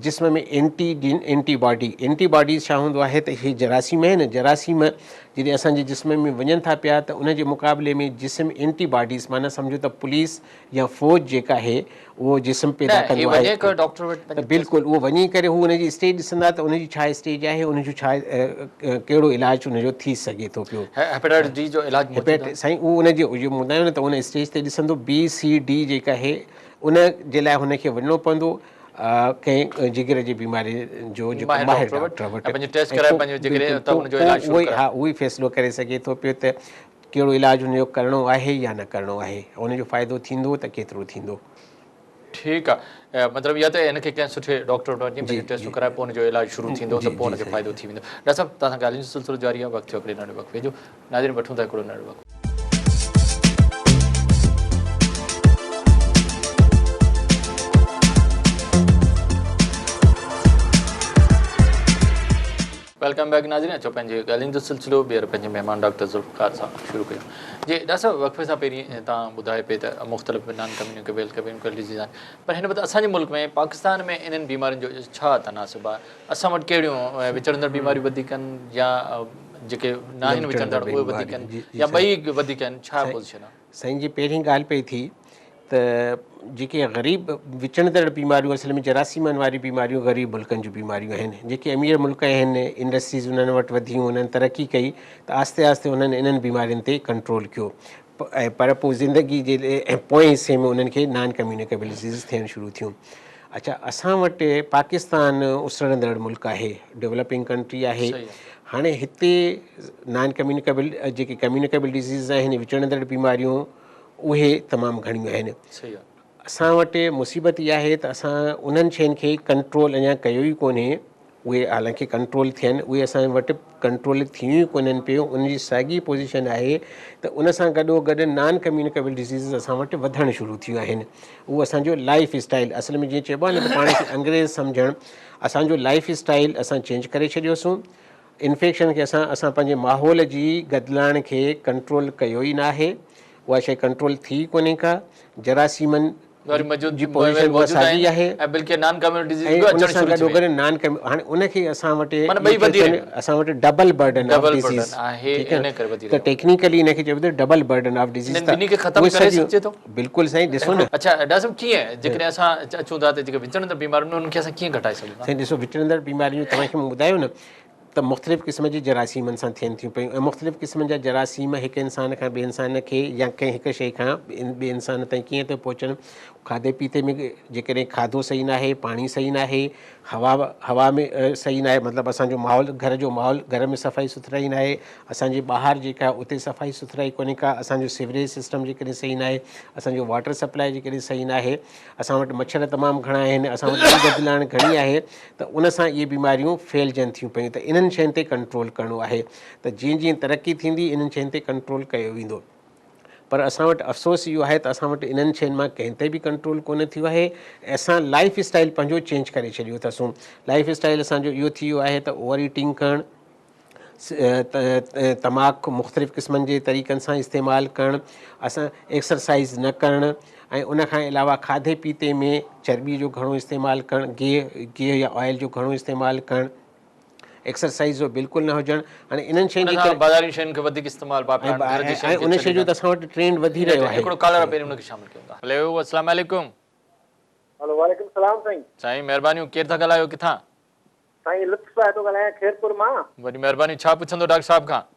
جسم ۾ اينٽي جين اينٽي باڊي اينٽي باڊيز ڇا هوندو آهي ته اهي جراثيم آهن جراثيم جڏهن اسان جي جسم ۾ وڃن ٿا پيا ته ان جي مقابلي ۾ جسم اينٽي باڊيز معنيٰ سمجهو ته پوليس يا فوج جيڪا آهي اهو جسم پيدا ڪندو آهي ته بلڪل اهو وڃي ڪري هو ان جي اسٽيج ڏسندا ته ان جي ڇا اسٽيج آهي ان جو ڇا ڪهڙو علاج ان جو ٿي سگهي ٿو پيو هيپاٽائٽس ڊي جو علاج سائين اهو ان جي اهو ٻڌايو نه ته ان اسٽيج تي ڏسندو بي سي ڊي جيڪا آهي ان جي لاء هن کي وڃڻو پوندو ڪنهن جگر جي بيماري جو جيڪو ماهر ڊاڪٽر وٽ پنهنجو ٽيسٽ ڪرائي پنهنجو جيڪڏهن ته ان جو علاج شروع ڪرائي ها اهو ئي فيصلو ڪري سگهي ٿو پيو ته ڪهڙو علاج ان جو ڪرڻو آهي يا نه ڪرڻو آهي ان جو فائدو ٿيندو ته ڪيترو ٿيندو. ٺيڪ آ مطلب يا ته ان کي ڪنهن سٺي ڊاڪٽر وٽ وڃي پنهنجو ٽيسٽون ڪرائي پوء ان جو علاج شروع ٿيندو ته پوء ان کي فائدو ٿي ويندو. ڊاڪٽر صاحب توهان سان ڳالهين جو سلسلو جاري آ وقت ٿيو هڪڙي ننڍڙي وقفي جو ناظرين وٺون ٿا هڪڙو ننڍڙو وقفو. Welcome back ناظرين اچو پنهنجي ڳالهين جو سلسلو ٻيهر پنهنجي مهمان ڊاڪٽر ذوالفقار سان شروع ڪيون جي ڊاڪٽر صاحب وقفي سان پهرين توهان ٻڌايو پئي ته مختلف نان ڪميونيڪيبل ڪميونيڪيبل ڊزيز آهن پر هن وقت اسان جي ملڪ ۾ پاڪستان ۾ انهن بيمارين جو ڇا تناسب آهي اسان وٽ ڪهڙيون وچڙندڙ بيماريون وڌيڪ آهن يا جيڪي ناهن وچڙندڙ اهي وڌيڪ آهن يا ٻئي وڌيڪ آهن ڇا پوزيشن آهي سائين جي پهرين ڳالهه پئي ٿي ته جيڪي غريب وچڙندڙ بيماريون اصل ۾ جراثيمن واري بيماريون غريب ملڪن جون بيماريون آهن جيڪي امير ملڪ آهن انڊسٽريز انهن وٽ وڌيون انهن ترقي ڪئي ته آهستي آهستي انهن انهن بيمارين تي ڪنٽرول ڪيو ۽ پر پوء زندگي جي پوئين حصي ۾ انهن کي نان ڪميونيڪيبل ڊزيز ٿيڻ شروع ٿيون اڇا اسان وٽ پاڪستان اسرندڙ ملڪ آهي ڊولپنگ ڪنٽري آهي هاڻي هتي نان ڪميونيڪيبل جيڪي ڪميونيڪيبل ڊزيز آهن وچڙندڙ بيماريون اهي تمام گهڻيون آهن اسان وٽ مصيبت اها آهي ته اسان انهن شين کي ڪنٽرول اڃا ڪيو ئي ڪونهي اهي حالانڪه ڪنٽرول ٿين اهي اسان وٽ ڪنٽرول ٿيون ئي ڪونهن پيون ان جي ساڳي پوزيشن آهي ته ان سان گڏو گڏ نان ڪميونيڪيبل ڊزيزز اسان وٽ وڌڻ شروع ٿيون آهن اهو اسان جو لائف اسٽائل اصل ۾ جيئن چئبو آهي نه ته پاڻ کي انگريز سمجهڻ اسان جو لائف اسٽائل اسان چينج ڪري ڇڏيوسون انفيڪشن کي اسان اسان پنهنجي ماحول جي گدلاڻ کي ڪنٽرول ڪيو ئي ناهي اها شيء ڪنٽرول ٿي ئي ڪونهي ڪا جراثيمن وري موجود جي پوزيشن اها ساڳي آهي ۽ بلڪه نان ڪميونٽي ڊزيز به اچڻ شروع ٿي وئي نان هاڻي ان کي اسان وٽ معنيٰ ٻئي وڌي رهيون اسان وٽ ڊبل برڊن آف ڊزيز آهي ان ڪري وڌي ته ٽيڪنيڪلي ان کي چئبو ته ڊبل برڊن آف ڊزيز انهن ٻنهي کي ختم ڪري سگهجي ٿو بلڪل سائين ڏسو نه اڇا ڊاڪٽر صاحب ڪيئن جيڪڏهن اسان اچون ٿا ته جيڪي وچڙندڙ بيماريون آهن انهن کي اسان ڪيئن گهٽائي سگهون ٿا سائين ڏسو وچڙندڙ بيماريون توهان کي مون ٻڌايو نه ته مختلف قسم جي جراثيمن سان ٿين ٿيون پيون ۽ مختلف قسمن جا جراثيم هڪ انسان کان ٻئي انسان کي يا ڪنهن هڪ شيء کان ٻئي انسان تائين ڪيئن ٿو پهچن کاڌي پيتي ۾ جيڪڏهن کاڌو صحيح ناهي پاڻي صحيح ناهي هوا هوا ۾ صحيح ناهي مطلب اسان جو ماحول گهر جو ماحول گهر ۾ صفائي سٿرائي ناهي اسان جي ٻاهر جيڪا اتي صفائي سٿرائي ڪونهي ڪا اسان جو سيوريج سسٽم جيڪڏهن صحيح ناهي اسان جو واٽر سپلائي جيڪڏهن صحيح ناهي اسان وٽ مڇر تمام گهڻا آهن اسان وٽ ٻي گدلاڻ گهڻي آهي ته ان سان اهي بيماريون ڦهلجن ٿيون پيون ته انهن شين تي ڪنٽرول ڪرڻو آهي ته جيئن جيئن ترقي ٿيندي انهن شين تي ڪنٽرول ڪيو ويندو پر اسان وٽ افسوس اهو آهي ته اسان وٽ انهن شين مان ڪنهن تي به ڪنٽرول ڪونه ٿيو آهي ۽ اسان لائف اسٽائل پنهنجو چينج ڪري ڇڏيو اٿسون لائف اسٽائل اسان جو اهو ٿي ويو آهي ته اوور ايٽنگ ڪرڻ تماڪ مختلف قسمن جي طريقن سان استعمال ڪرڻ اسان ايڪسرسائز نه ڪرڻ ۽ ان کان علاوه کاڌي پيتي ۾ چرٻي جو گهڻو استعمال ڪرڻ گيهه گيهه يا آئل جو گهڻو استعمال ڪرڻ ايڪسرسائز جو بلڪل نه هجڻ هاڻي انهن شين جي ڪري بازاري شين کي وڌيڪ استعمال واپرائڻ گهر جي شين کي ان شين جو ته اسان وٽ ٽرينڊ وڌي رهيو آهي هڪڙو ڪالر پهرين ان کي شامل ڪيون ٿا هلو السلام عليڪم هلو وعليڪم السلام سائين سائين مهربانيون ڪير ٿا ڳالهايو ڪٿان سائين لطف صاحب ٿو ڳالهايان خيرپور مان. وڏي مهرباني ڇا پڇندو ڊاڪٽر صاحب کان.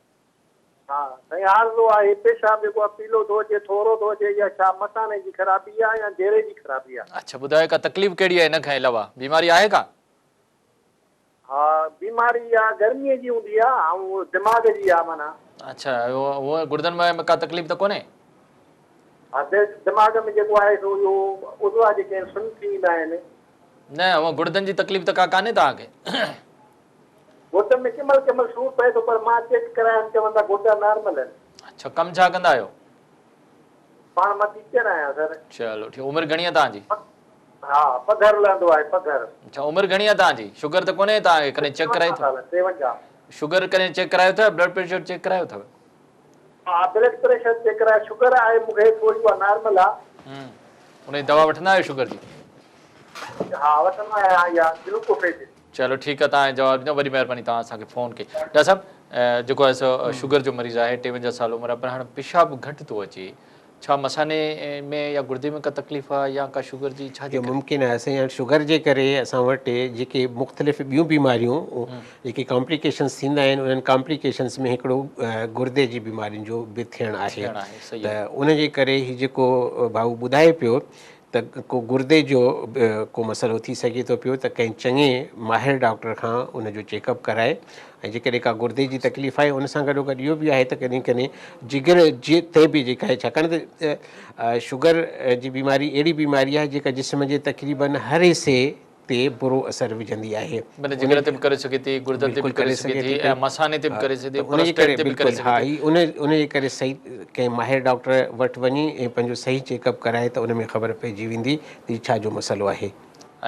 ها سائين عارضو آهي پيشاب جيڪو آهي پيلو ٿو اچي ٿورو ٿو اچي يا ڇا مثاني جي خرابي آهي يا جيري جي خرابي آهي. اڇا ٻڌايو ڪا تڪليف ڪهڙي آهي ان کان علاوه بيماري آهي ڪا. ها بيماري اها گرمي جي هوندي آهي ۽ دماغ جي آهي معنيٰ. اڇا هونء گڙدن ۾ ڪا تڪليف ته ڪونهي. ها دماغ ۾ جيڪو آهي سو اهو عضوا جيڪي آهن سن ٿي ويندا آهن. نه هونء گڙدن جي تڪليف ته ڪا ڪانهي توهان کي؟ گوڏن ۾ ڪنهن مهل ڪنهن مهل سور پئي ٿو پر مان چيڪ ڪرايا آهن چون ٿا گوڏا نارمل آهن. اڇا ڪم ڇا ڪندا آهيو؟ پاڻ مان ٽيچر آهيان سر. چلو ٺيڪ عمر گهڻي آهي توهان جي؟ ها پگهر لهندو آهي پگهر. اڇا عمر گهڻي آهي توهان جي؟ شگر ته ڪونهي توهان کي ڪڏهن چيڪ ڪرائي اٿو؟ 53. شگر ڪڏهن چيڪ ڪرايو اٿو بلڊ پريشر چيڪ ڪرايو اٿو؟ ها بلڊ پريشر چيڪ ڪرايو شگر آهي مون کي ٿوري اها نارمل آ. ان جي دوا وٺندا آهيو شگر جي؟ ها وٺندو آهيان اها گلوڪوفيج. چلو ٺيڪ آ توهان جواب ڏنو وڏي مهرباني توهان اسان کي فون ڪئي ڊاڪٽر صاحب جيڪو آهي سو شگر جو مريض آهي 53 سال عمر آهي پر هاڻي پيشاب گهٽ ٿو اچي ڇا مثاني ۾ يا گردي ۾ ڪا تڪليف آهي يا ڪا شگر جي ڇا جي ڪري؟ ممڪن آهي سائين هاڻي شگر جي ڪري اسان وٽ جيڪي مختلف ٻيون بيماريون جيڪي ڪامپليڪيشنس ٿيندا آهن انهن ڪامپليڪيشنس ۾ هڪڙو گردي جي بيمارين جو به ٿيڻ آهي ته ان جي ڪري هي جيڪو ڀائو ٻڌائي پيو ته ڪو گردي جو ڪو مسئلو ٿي سگهي ٿو پيو ته ڪنهن چڱي ماهر ڊاڪٽر کان ان جو چيڪ اپ ڪرائي ۽ جيڪڏهن ڪا گردي جي تڪليف آهي ان سان گڏو گڏ اهو به آهي ته ڪڏهن ڪڏهن جگر جي تي به جيڪا آهي ڇاڪاڻ ته شگر جي بيماري اهڙي بيماري آهي جيڪا جسم جي تقريبن هر حصي تي برو اثر وجهندي آهي. معنيٰ جگر تي به ڪري سگهي ٿي، گردن تي به ڪري سگهي ٿي ۽ مثاني تي به ڪري سگهي ٿي، پروسٽيٽ تي به ڪري سگهي ٿي. ها ان جي ڪري صحيح ڪنهن ماهر ڊاڪٽر وٽ وڃي ۽ پنهنجو صحيح چيڪ اپ ڪرائي ته ان ۾ خبر پئجي ويندي ته هي ڇا جو مسئلو آهي.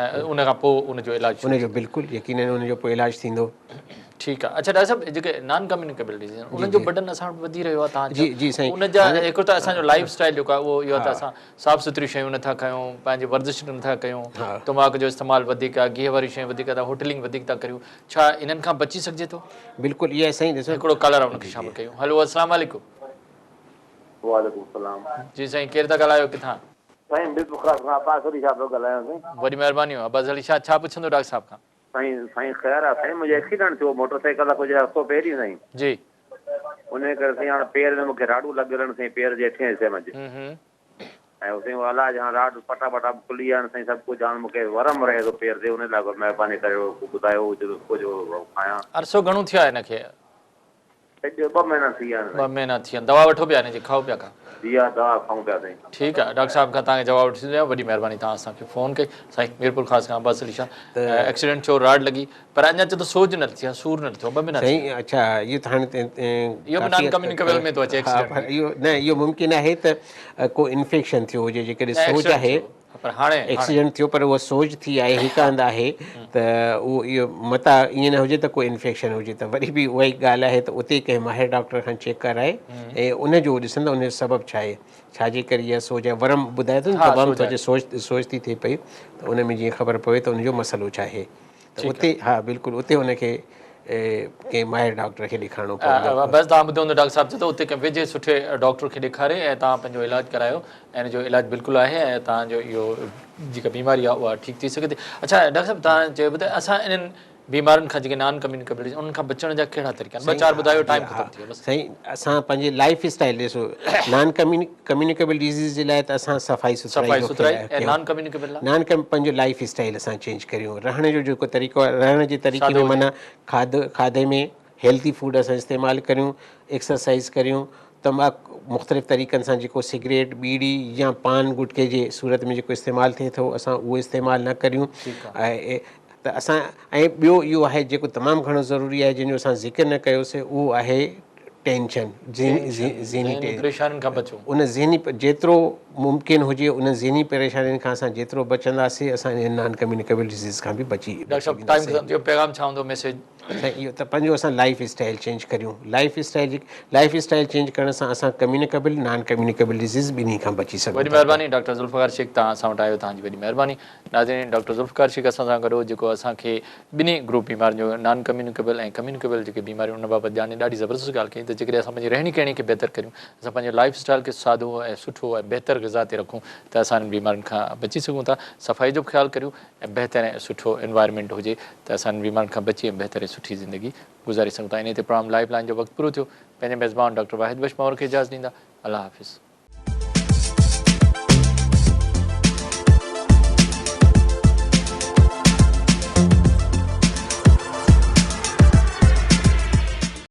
۽ ان کان پوء ان جو علاج ان جو بلڪل يقينن ان جو پوء علاج ٿيندو. ٺيڪ آ اڇا ڊاڪٽر صاحب جيڪي نان ڪميونيڪيبل ڊزيز آهن انهن جو برڊن اسان وٽ وڌي رهيو آهي تهان جي جي سائين ان جا هڪ ته اسان جو لائف اسٽائل جيڪو آهي اهو اهو آهي ته اسان صاف سٿريون شيون نٿا کايون پنهنجي ورزش نٿا ڪيون تماڪ جو استعمال وڌيڪ آهي گيهه واريون شيون وڌيڪ ٿا هوٽلنگ وڌيڪ ٿا ڪريون ڇا انهن کان بچي سگهجي ٿو؟ بلڪل اها سائين ڏسو هڪڙو ڪالر آهي ان کي شامل ڪيون هلو السلام عليڪم. وعليڪم السلام. جي سائين ڪير ٿا ڳالهايو ڪٿان؟ سائين ميرپورخاص کان عباس علي شاهه پيو ڳالهايان سائين. وڏي مهرباني عباس علي شاهه ڇا پڇندو ڊاڪٽر صاحب کان؟ سائين سائين خير آ سائين منهنجو ايڪسيڊنٽ ٿيو موٽر سائيڪل سان ڪجهه هفتو پهرين سائين. جي. انهي ڪري سائين هاڻ پير ۾ مونکي راڊون لڳل آهن سائين پير جي هيٺين حصي منجهه. ۽ سائين اهو علاج هاڻ راڊ پٽا ٻٽا به کلي ويا آهن سائين سڀ ڪجهه هاڻ مونکي ورم رهي ٿو پير تي انهي لاء مهرباني ڪري ڪو ٻڌايو هجي ته ڪجهه کايان. عرصو گهڻو ٿيو آهي هن کي؟ سڄو ٻه مهينا ٿي ويا آهن سائين. ٻه مهينا ٿي ويا آهن دوا وٺو پيا هن جي کائو پيا ڪا؟ جي ها دوا کائون پيا سائين. ٺيڪ آهي ڊاڪٽر صاحب کان توهان کي جواب وٺي ڏيان وڏي مهرباني توهان اسان کي فون ڪئي سائين ميرپورخاص کان عباس علي شاهه ايڪسيڊنٽ ٿيو راڊ لڳي پر اڃا چئو ته سوج نه لٿي آهي سور نه لٿو آهي ٻه مهينا ٿي سائين اڇا اهو ته هاڻي اهو به نان ڪميونيڪيبل ۾ ٿو اچي ايڪسيڊنٽ پر اهو نه اهو ممڪن آهي ته ڪو انفيڪشن ٿيو هجي جيڪڏهن سوج آهي پر هاڻي ايڪسيڊنٽ ٿيو پر اها سوج ٿي آهي هڪ هنڌ آهي ته اهو اهو متان ائين نه هجي ته ڪو انفيڪشن هجي ته وري به اها ئي ڳالهه آهي ته اتي ڪنهن ماهر ڊاڪٽر کان چيڪ ڪرائي ۽ ان جو ڏسن ته ان جو سبب ڇا آهي ڇا جي ڪري اها سوج آهي ورم ٻڌائي ٿو نه ته ورم ٿو اچي سوج سوج ٿي ٿئي پئي ته ان ۾ جيئن خبر پوي ته ان جو مسئلو ڇا آهي ته اتي ها بلڪل اتي ان کي ڪنهن ماهر ڊاڪٽر کي ڏيکارڻو پوندو. بس توهان ٻڌو هوندو ڊاڪٽر صاحب چئي ٿو اتي ڪنهن ويجهي سٺي ڊاڪٽر کي ڏيکاري ۽ توهان پنهنجو علاج ڪرايو ۽ ان جو علاج بلڪل آهي ۽ توهان جو اهو جيڪا بيماري آهي اها ٺيڪ ٿي سگهي ٿي. اڇا ڊاڪٽر صاحب توهان چيو پيو ته اسان انهن بيمارين کان جيڪي نان ڪميونيڪيبل ڊزيز انهن کان بچڻ جا ڪهڙا طريقا آهن ٻه چار ٻڌايو ٽائيم ختم ٿي ويو بس. سائين اسان پنهنجي لائيف اسٽائيل ڏسو نان ڪميونيڪيبل ڊزيز جي لاء ته اسان صفائي سٿرائي جو خيال ۽ نان ڪميونيڪيبل لاء نان ڪم پنهنجو لائيف اسٽائيل اسان چينج ڪريون رهڻ جو جيڪو طريقو آهي رهڻ جي طريقي ۾ معنيٰ کاڌ کاڌي ۾ هيلٿي فوڊ اسان استعمال ڪريون ايڪسرسائز ڪريون تماڪ مختلف طريقن سان جيڪو سگريٽ ٻيڙي يا پان گٽڪي جي صورت ۾ جيڪو استعمال ٿئي ٿو اسان اهو استعمال نه ڪريون ۽ ته اسان ۽ ٻيو اهو آهي جيڪو تمام گهڻو ضروري آهي جنهن جو اسان ذڪر نه ڪيوسي اهو آهي ٽينشن ذهني پريشانين کان بچو ان ذهني جيترو ممڪن هجي ان ذهني پريشانين کان اسان جيترو بچنداسي اسان ان نان ڪميونيڪيبل ڊزيز کان به بچي ڊاڪٽر صاحب ٽائيم ختم ٿي ويو پيغام ڇا هوندو ميسيج سائين اهو ته پنهنجو اسان لائف اسٽائل چينج ڪريون لائف اسٽائل جي لائف اسٽائل چينج ڪرڻ سان اسان ڪميونيڪيبل نان ڪميونيڪيبل ڊزيز ٻنهي کان بچي سگهون وڏي مهرباني ڊاڪٽر ذوالفقار شيخ توهان اسان وٽ آيو توهان جي وڏي مهرباني ناظرين ڊاڪٽر ذوالفقار شيخ اسان سان گڏ هو جيڪو اسان کي ٻنهي گروپ بيمارين جو نان ڪميونيڪيبل ۽ ڪميونيڪيبل جيڪي بيماريون ان بابت ڄاڻي ڏاڍي زبردست ڳالهه ڪئي ته جيڪڏهن اسان پنهنجي رهڻي ڪهڻي کي بهتر ڪريون اسان پنهنجي لائف اسٽائل کي سادو ۽ سٺو ۽ بهتر غذا تي رکون ته اسان انهن بيمارين کان بچي سگهون ٿا صفائي جو به خيال ڪريون ۽ بهتر ۽ سٺو انوائرمينٽ هجي ته اسان انهن بيمارين کان بچي ۽ بهتر ۽ سٺي زندگي گذاري سگهون ٿا انهي تي پروگرام لائف لائن جو وقت پورو ٿيو پنهنجي ميزبان ڊاڪٽر واحد بخش پنهور کي اجازت ڏيندا الله حافظ.